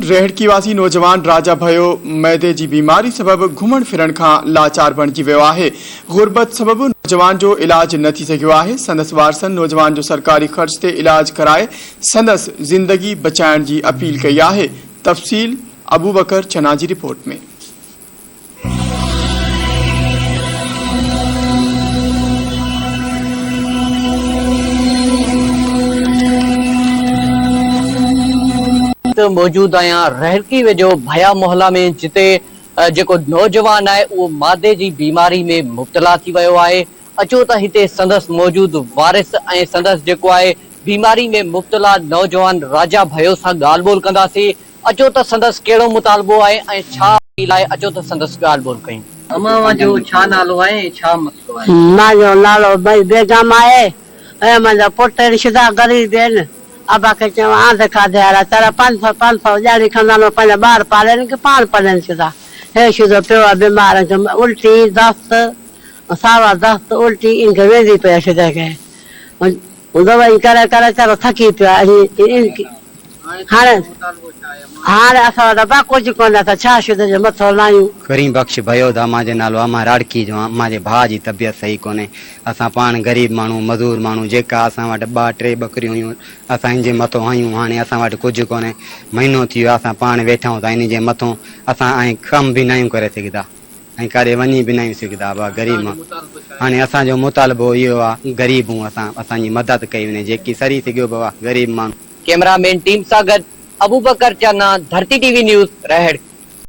رهڙڪي واسي نوجوان راجا ڀيو معدي جي بيماري سبب گهمڻ ڦرڻ کان لاچار بڻجي ويو آهي، غربت سبب نوجوان جو علاج نه ٿي سگهيو آهي، سندس وارثن نوجوان جو سرڪاري خرچ تي علاج ڪرائي سندس زندگي بچائڻ جي اپيل ڪئي آهي، تفصيل ابوبڪر چنا جي رپورٽ ۾. موجود آهيان رهڙڪي ويجهو ڀيا محلا ۾ جتي جيڪو نوجوان آهي اهو مادي جي بيماري ۾ مبتلا ٿي ويو آهي اچو ته هتي سندس موجود وارث ۽ سندس جيڪو آهي بيماري ۾ مبتلا نوجوان راجا ڀيو سان ڳالهه ٻولهه ڪنداسين اچو ته سندس ڪهڙو مطالبو آهي ۽ ڇا اپيل آهي اچو ته سندس ڳالهه ٻولهه ڪيون. امان اوهان جو ڇا نالو آهي ۽ ڇا مسئلو آهي؟ مان جو نالو ٻئي بيگم آهي ۽ منهنجا پٽ آهن شدا غريب آهن ابا کي چيو آنڌ کاڌي وارا چرا پنج سو پنج سو ڏياڙي کندا پنهنجا ٻار پالين ڪي پاڻ پلين شدا هي شدو پيو آهي بيمار ان کي الٽي دست ساوا دست الٽي ان کي ويندي پئي آهي شدي کي دوائي ڪري ڪري چرو ٿڪي پيو آهي هاڻي هاڻي اسان وٽ ابا ڪجهه ڪونهي اسان ڇا شد جو مٿو لاهيون. ڪريم بخش ڀيو دا مان جي نالو آ مان راڙڪي جو آن مان جي ڀاء جي طبيعت صحيح ڪونهي اسان پاڻ غريب ماڻهو مزور ماڻهو جيڪا اسان وٽ ٻه ٽي ٻڪريون هيون اسان ان جي مٿو هنيون هاڻي اسان وٽ ڪجهه ڪونهي مهينو ٿي ويو آ اسان پاڻ ويٺا آهيون ته انهي جي مٿو اسان ۽ ڪم به ناهيون ڪري سگهدا. ۽ ڪاڏي وڃي به ناهيون سگهندا ابا غريب مان هاڻي اسان جو مطالبو اهو آ غريب هون اسان اسان جي مدد ڪئي وڃي جيڪي سري سگهيو بابا غريب ماڻهو. ڪئميرا مين ٽيم سان گڏ Abubakar Channa, Dharti T V news, Rehar.